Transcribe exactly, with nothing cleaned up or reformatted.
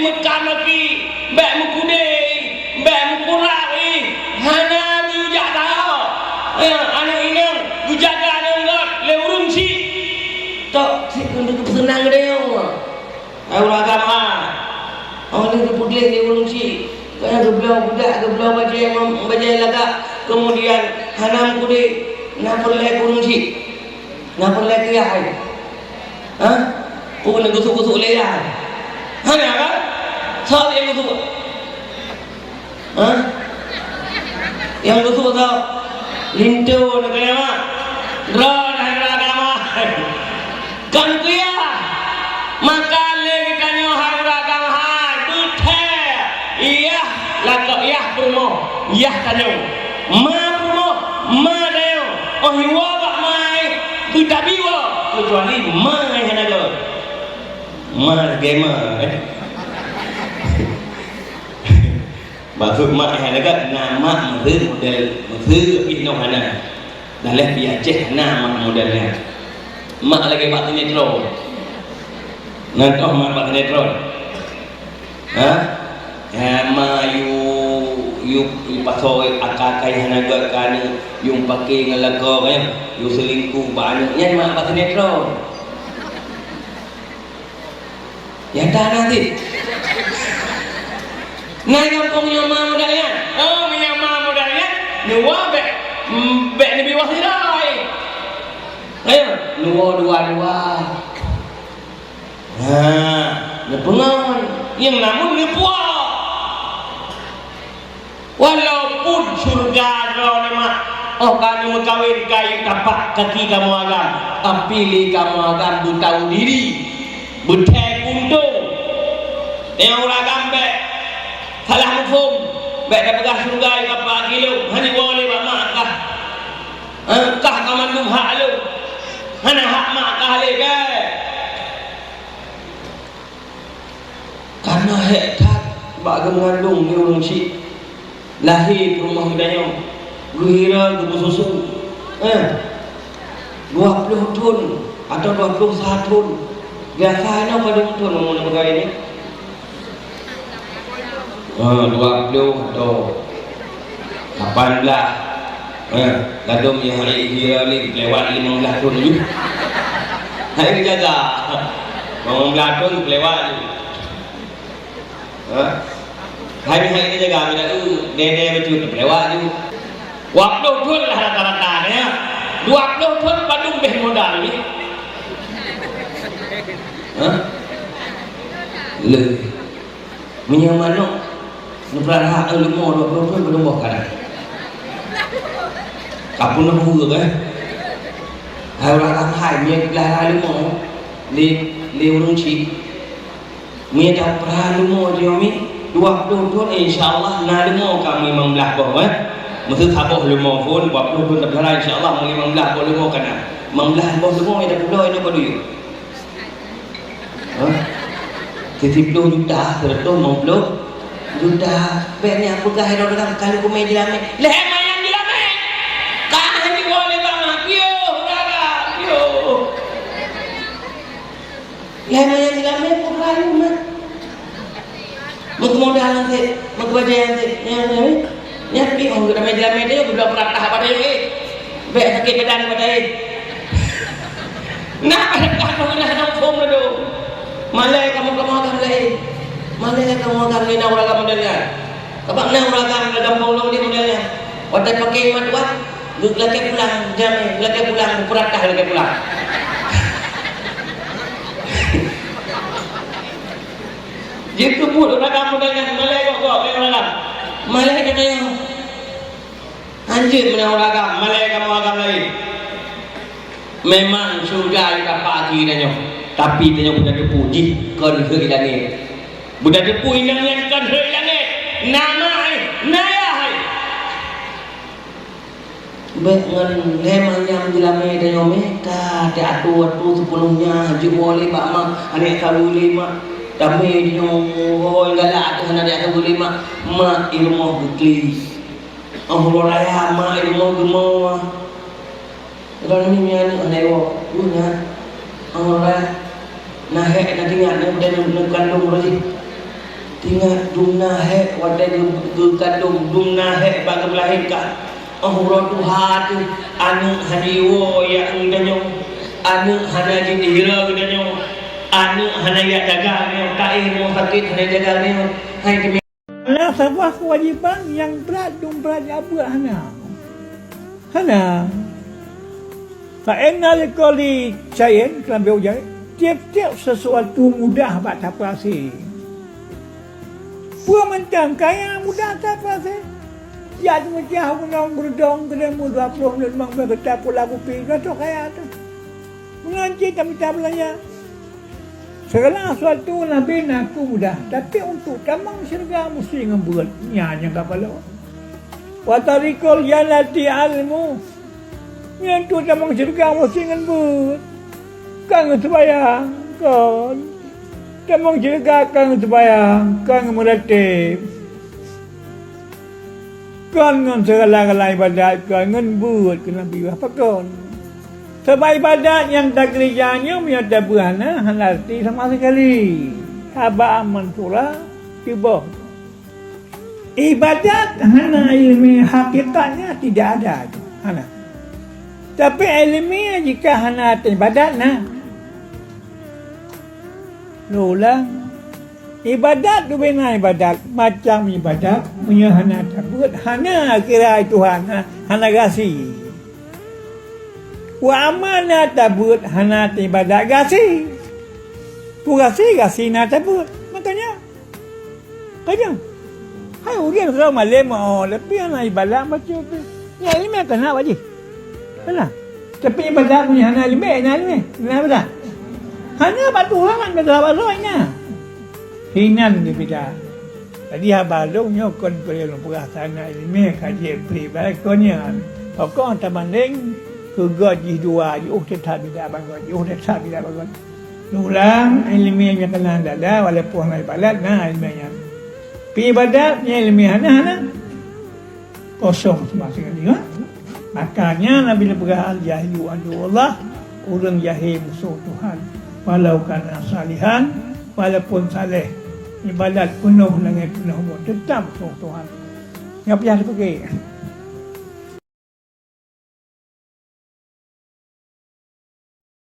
Meukan maki, bèk meukudée, bèk meukurak ih, hana geujak taho. Eh, aneuk inong geujaga aneuk rot lé ureueng chik. Tok, sit keuneuk seunang geutanyoe. Hai ureueng agam hai. Oh, lheueh geupeugléh lé ureueng chik. Kaya geubloe budak, geubloe bajèe, bajèe lagak. Keumudian hana meukudée, na peureulèe keu ureueng chik. Na peureulèe keu yah hai. Hah? Peue na geusuk-geusuk lé yah hai? Hana kan? Soe nyang geusuk? Hah? Nyang geusuk soe? Linto na keuneuk mak. Droe na keuneuk agama. Kon keu yah. Maka lé geutanyoe hai ureueng agam hai, beuthée. Yah lakoe yah peurumoh, yah tanyoe. Ma peurumoh, ma tanyoe. Oh, iwoe bak ma ai, beutabi woe, keucuali ma ai hana goe. Ma lagèe ma, eh. Maksud mak eh lagak na mak meuheueh model meuheueh pih nyoe hana. Dalam pih Aceh hana mak model nyan. Mak lagèe bak sinetron. Ngon toh mak bak sinetron. Ha? Ya, ma yu, yu, yu pasoe aka-aka hana gèt keu aneuk, yu paké ngon lakoe, yu selingkuh bak aneuk. Nyan mak bak sinetron. Nyata na cit. Na gampông nyoe ma modal nyan. Oh, meunyoe ma modal nyan, neuwoe bèk, bèk neubi woe sidroe. Ayo, neuwoe dua-dua. Ha, neupeungon. Nyang namun neupuwoe. Walaupun syeuruga droeneuh mak, oh ka neumeukawen kayém tapak kaki kamoe agam, tapi lé kamoe agam beutahu diri, beuthée keuntông. Nyang ureueng agam bèk salah muphom, bèk tapeugah syeuruga tapak kaki lôn, hana iwoe lé bak mak kah. Eh, kah ka mandum hak lôn, hana hak mak kah lé, bèk. Kana hék that bak geumeungandong lé ureueng chik. Lahé peurumoh geutanyoe, geuhira geupeususu. Eh, dua ploh thon atawa dua ploh sa thon. Biasa inoe padum thon umur neumeukawen nyoe? Eh, dua ploh atau Lapan blah. Eh, ladôm nyang hai hira lé lewat limong blah thon ju. Hai geujaga. Limong blah thon lewat ju. Eh? Hai, hai geujaga, bila tu dede betul lewat ju. Dua ploh thon lah rata-rata, ya. Dua ploh thon padum beh modal ni. Hah? Leh. Meunyoe manok neupeurara leumo dua ploh thon, padum boh kana? Ka peunoh ureueng, eh? Hai ureueng ramhai, meunyoe peulihara leumo lé, lé ureueng chik, meunyoe tapeurara leumo jinoe mi dua ploh thon, insya Allah na leumo ka limong blah boh, eh? Meuseu saboh leumo phon, dua ploh thon tapeulihara, insya Allah limong blah boh leumo kana. Limong blah boh leumo nyang tapeubloe nyoe padum? Hah? Siploh juta, seratus lima puluh juta. Bèk nyan peugah droe ka lheueh kumè jilamè. Lhèe manyam jilamè. Ka hana jiwoe lé bak ma. Piôh, dara, piôh. Lhèe manyam jilamè, peugah lé ma. Meukeumodal nyan cit, meukeubaja nyan cit. Nyan, nyan, nyan, nyan, pi, oh, ramè jilamè teuh, geubloe peuratah bak tayue, eh. Bèk sakét badan bak tayue. Nah, nah, nah, nah, nah, phôn na dong. Malèe kamoe, kamoe agam laén. Malèe kamoe agam laén, na ureueng agam model nyan. Sabab na ureueng agam lam gampông lôn di model nyan. Watèe paké mat wat, geulakèe pulang, jamèe, geulakèe pulang, peuratah lakèe pulang. Jeuet keu buet ureueng agam model nyan, malèe gok-gok lé ureueng agam. Malèe gata nyoe. Hanjeuet meunan ureueng agam, malèe kamoe agam laén. Memang syeuruga di tapak aki tanyoe, tapi tanyoe beutateupeue jih kon keu i langèt. Beutateupeue inong nyan kon keu i langèt. Na ma hai, na yah hai. Bèk ngon lhèe manyam jilamè tanyoe meh, ka teuatoe-atoe seupeuneuhnya, jiwoe lé bak ma, aneuk saweue lé ma. Tamè tanyoe, oh, galak ateueh aneuk saweue lé ma, ma i rumoh geukli. Oh, uroe raya ma i rumoh geumoe. Droeneuh nyoe aneuk hana iwoe, uh, nyan. Oh, uroe raya. Na hék, na teuingat, na, na, na kandong uroe jih. Ingat, dum na hék watée geu-, geukandong, dum na hék bak geumeulahé ka. Óh uroe tuha teuh, aneuëk hana jiwoe jak geutanyoe, aneuëk hana jiteuhira geutanyoe, aneuëk hana jak jaga geutanyoe, taéh rumoh sakét hana jaga geutanyoe. Hai teumi- Na saboh keuwajéban nyang brat dum brat jak beuet hana. Hana. Fa inna likulli syai'in, keulam beu jai, tieb-tieb sesuatu mudah bak tapeurasé. Peue mantong kaya mudah tapeurasé. Jak meujah gunong geudong keudeh mu dua ploh menit mang beuta pula kupi, ka toh kaya teuh. Meunan cit tamita beulanja. Segala sesuatu Nabi na keu mudah, tapi untuk tamong syeuruga musti ngon beuet, nyan nyang ka paloe. Wa tariqul jannati ilmu. Nyan tu tamong syeuruga musti ngon beuet. Kon ngon seubayang, kon. Tamong syeuruga kon ngon seubayang, kon ngon meuratéb. Kon ngon segala-gala ibadat, kon ngon beuet keu Nabi, bah pakon. Sabab ibadat nyang takeurija nyoe meunyoe tabeuet hana, hana arti sama sekali. Haba mansurah teuboh. Ibadat hana iéleumé, hakikatnya tidak ada. Hana. Tapi iéleumé jika hana ibadat, na. Lôn ulang, ibadat leubeh na ibadat, macam ibadat, meunyoe hana tabeuet, hana kira Tuhan, ha-, hana gasi. Wa amal na tabeuet, hana ibadat, gasi. Peue gasi, gasi na tabeuet. Makanya, Ka nyan, hai ureuëng soe malém, oh, leubeh hana ibadat baca pih. Nyan iéleumé keunan bak jih. Keunan. Tapi ibadat meunyoe hana iéleumé, hana iéleumé, hana ibadat. Hana bak Tuhan, bak droe-droe na. Hinan geubida. Jadi haba lôn nyoe kon peureulee lôn peugah, hana iéleumé ka jeuet pribadi kon nyan. Pokok tabandéng keu gob jih dua, jiôh teutab bida bak gob, jiôh teutab bida bak gob. Ulang, iéleumé nyang keunan dada, walaupun hana ibadat, na iéleumé nyan. Pi ibadat, nyan iéleumé hana, hana. Kosong sama sekali, ha? Makanya Nabi geupeugah, "Al-jahilu aduwwullah," ureuëng jahé musoh Tuhan. Walau kana salihan, walaupun saleh, ibadat peunoh langét peunoh bumoe, teutap musoh Tuhan. Nyang payah teupeugah.